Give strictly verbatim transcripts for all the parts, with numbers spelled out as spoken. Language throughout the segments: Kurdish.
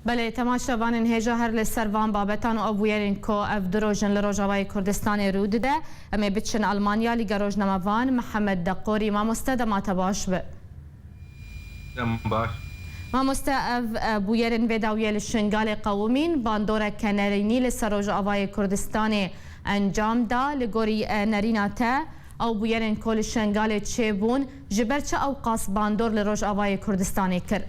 Belê, temaşevanên hêja, her li ser van babetan û ev bûyerên ku ev du roj in li Rojavayê Kurdistanê rû dide, em ê biçin Almanya, lîga rojnamevan Mihemed Deqorî. Mamoste, dema te baş be. Dem baş. Mamoste, ev, e, bûyerên vê dawiyê li Şingalê qewimîn, bandoreke nerînî li ser Rojavayê Kurdistanê encam da. Li gorî, e, nerîna te, ew bûyerên ku li Şingalê çêbûn, ji ber çi ewqas bandor li Rojavayê Kurdistanê kir?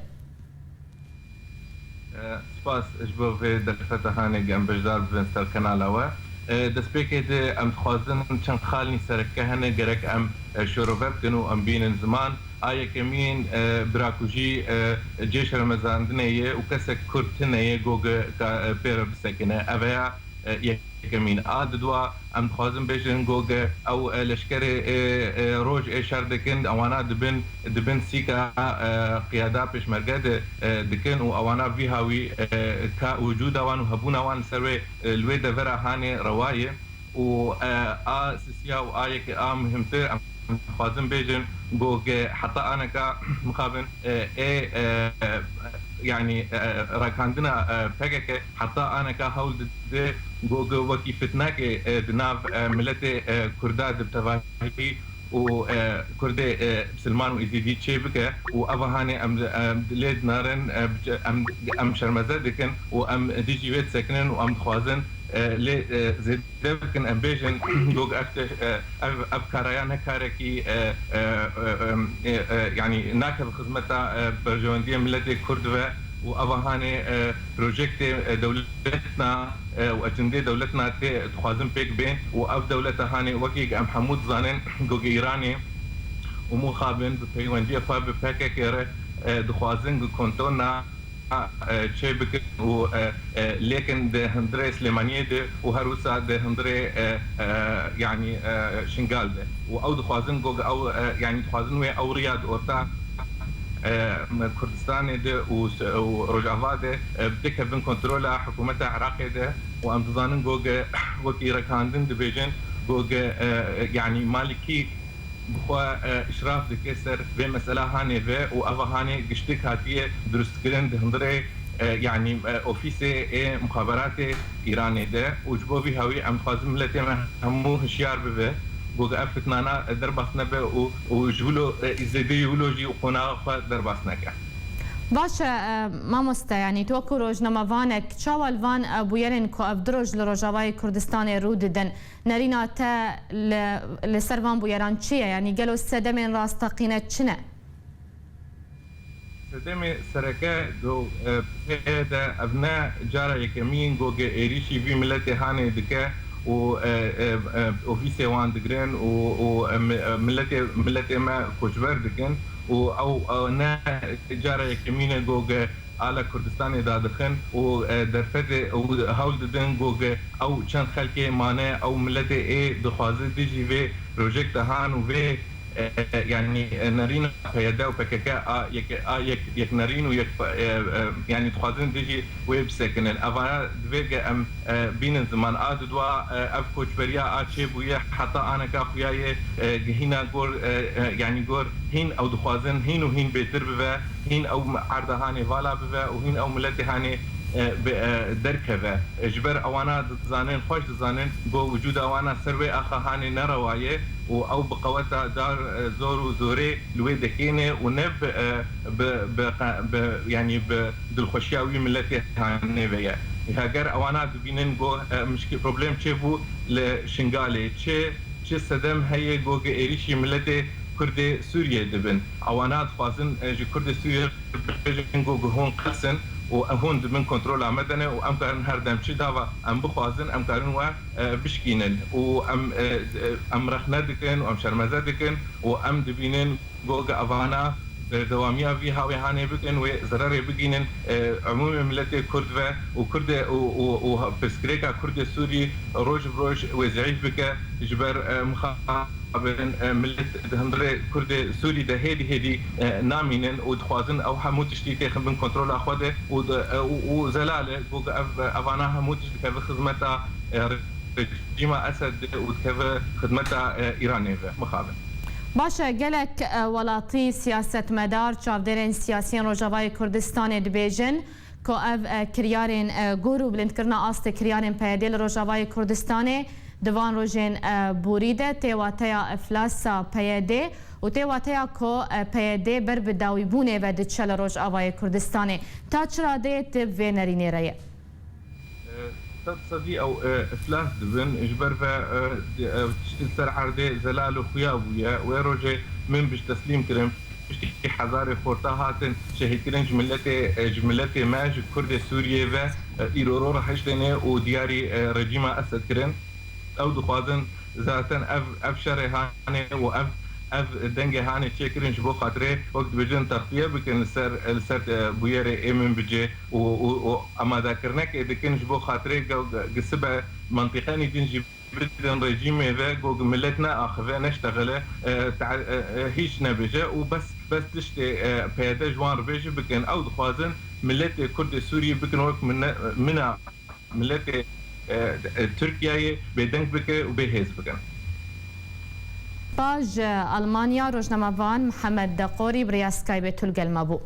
E, spas ji bo vê derfeta hanê em beşdar bibin ser kanala we. E, destpêkê de em dixwazin çend xalnî sereke hene gerek em, e, şorove bikin û em bînin ziman. A yekemîn, e, birakujî, e, cê şermezandinê ye û kesek Kurd tune ye go ge ka, e, pê re bisekine. Ev ya, e, yekemîn. A didwa, em dixwazin bêjin go ge ew, e, leşkerê, e, e, roj ê şer dikin, ewana dibin, dibin sîka, e, qiyada pêşmerge de, e, dikin û ewana vî hawî, e, ka wicûda wan û hebûna wan li ser wê, e, li wê devera hanê rewa ye. Û, e, a sisiya û a yekê a muhimtir, em dixwazin bêjin go ge heta aneka mixabin, e, ê, e, yanî, e, rakandina, e, P K K heta aneka hewl dide go ge wekî fitnekê, e, di nav, e, miletê, e, Kurda di bi tevahî û, e, Kurdê, e, Misilman û Êzîdî çê bike û eva hanê em, em lê dinarin, e, em, em şermeze dikin û em dijî wê disekinin û em dixwazin, e, lê, e, zêde bikin, em bêjin, go ge ev tişt, e, ev, ev karaya ne karekî, e, e, e, e, e, yanî nakeve xizmeta, e, berjewendiyê miletê Kurd ve û eva hanê, e, projektê, e, dewletna, e, û ecendê dewletna tê dixwazin pêk bên û ev dewleta hanê wekî em hemû dizanin go ge Îranê û mixabin bi peywendiyê xwe bi P K K re, e, dixwazin gi kontrolna, e, çê bikin û, e, e, lêkin di hundirê Silêmaniyê de û her wisa di hundirê, e, e, yanî, e, Şingal de. Û ew dixwazin go ge ew, e, yanî dixwazin wê ew riya di orta, e, Kurdistanê de û, û Rojava de, e, bikevin kontrola hikûmeta Iraqê de û em dizanin go ge wekî rekandin dibêjin go ge, e, yanî Malikî bi xwe, e, îşraf dike ser vê mesela hanê ve û eva hanê giştik hatiye durustkirin di hundirê, e, yanî, e, ofîsê ê muxaberatê Îranê de û ji bo vî hawî em dixwazin miletê me hemû hişyar bibe, go ge ev fitnana, e, derbas nebe û, û ji wilo, e, zêdeyî wilo jî û qonaxa xwe derbas neke. Baş e, e, mamoste, yanî tu wekû rojnamevanek, çawa li van, e, bûyerên ku ev du roj li Rojavayê Kurdistanê rû didin, nerîna te li, li ser van bûyeran çi ye? Yanî gelo sedemên rasteqîne çi ne? Sedemê sereke do, e, pê de ev ne cara yekemîn go ge êrîşî vî miletê hanê dike û, e, e, e, ofîsê wan digirin û, û, e, mi-, e, miletê, miletê me koçber dikin û ew, e, ne cara yekemîn e go ge ala Kurdistanê dadixin û, e, derfetê û hewl didin go ge ew çend xelkê mane, ew miletê ê dixwaze dijî vê projekta han û vê, e, yanî, e, nerîna P Y D û P K K a yek, a yek, yek nerîn û yek, e, e, yanî dixwazin dijî wê bisekinin. Eva divê ge em, e, bînin ziman. A didwa, e, ev koçberiya a çêbûye heta aneka xuya ye, e, gihîna gor, e, e, yanî gor hîn ew dixwazin hîn û hîn bêtir bibe, hîn ew erda hanê vala bibe û hîn ew miletê hanê, e, bi, e, derkeve. E, ji ber ewana dizanin, xweş dizanin, go wicûda wana ser wê axa hanê nerewa ye û ew bi qeweta dar, e, zor û zorê li wê dekêne û ne bi, e, bi, bi qe-, bi, yanî bi dilxweşiya wî miletê hanê ve ye. Heger ewana dibînin go, e, mişkî-, problem çêbû li Şingalê, çi, çi sedem heye go ge êrîşî miletê Kurdê Sûriyê dibin. Ewana dixwazin, e, ji Kurdê Sûriyê bibêjin ku hûn qels in û hûn di bin kontrola me de ne û em karin her dem çi dava em bixwazin, em karin we, e, bişkînin û em, e, e, em rexne dikin û em şermeze dikin û em dibînin ku evana berdewamiya vî hawê hanê bikin wê zererê bigînin, e, umûmê miletê Kurd ve û Kurdê û, û, û pirsgirêka Kurdê Sûrî roj bi roj wê zeîf bike ji ber, e, mixabin, e, milet di hundirê Kurdê Sûrî de hêdî hêdî, e, namînin û dixwazin ew hemû tiştî têxin bin kontrola xwe de û di, e, û, û zelal e, ku ev, evana hemû tişt dikeve xizmeta, e, rejîma Esed de û dikeve xizmeta, e, Îranê ve. Mixabin. Baş e, gelek, e, welatî, siyasetmedar, çavdêrên siyasiyên Rojavayê Kurdistanê dibêjin, Ku ev, e, kiryarên, e, gor û bilindkirina astê kiryarên P Y D li Rojavayê Kurdistanê di van rojên, e, borî de tê wateya iflasa P Y D û tê wateya ku, e, P Y D ber bi dawîbûnê ve diçe li Rojavayê Kurdistanê. Ta çi radeyê tu vê nerînê re ye? E, sed sedî ew, e, iflas dibin. Ji ber ve, e, di, e, tiştên ser erdê zelal û xuya bûye. Wê rojê Minbic teslîm kirin. Piştî hezarê xorta hatin şehîdkirin ji miletê, e, ji miletê me, ji Kurdê Sûriyê ve, e, îro ro re hiştêne û diyarî, e, rejîma Esed kirin. Ew dixwazin zaten ev, ev şerê hanê û ev, ev dengê hanê çêkirin ji bo xatirê wek dibêjin textiye bikin li ser, li ser, e, bûyerê ê Minbicê û, û, û amadekirinek ê dikin ji bo xatirê ge-, ge-, gisibe mentiqenî din jî bidin rejîmê ve, ku milet neaxive, neştexile, e, te-, e, e, hîç nebêje û bes, bes tiştê, e, P Y D ji wan re bê jî bikin. Ew dixwazin miletê Kurdê Sûriyê bikin wek mine-, mina miletê, e, e, Tirkiyeyê bêdeng bike û bêhêz bikin. Spas ji Almanya, rojnamevan Mihemed Deqorî bi rêya Skypeê tu li gel me bû.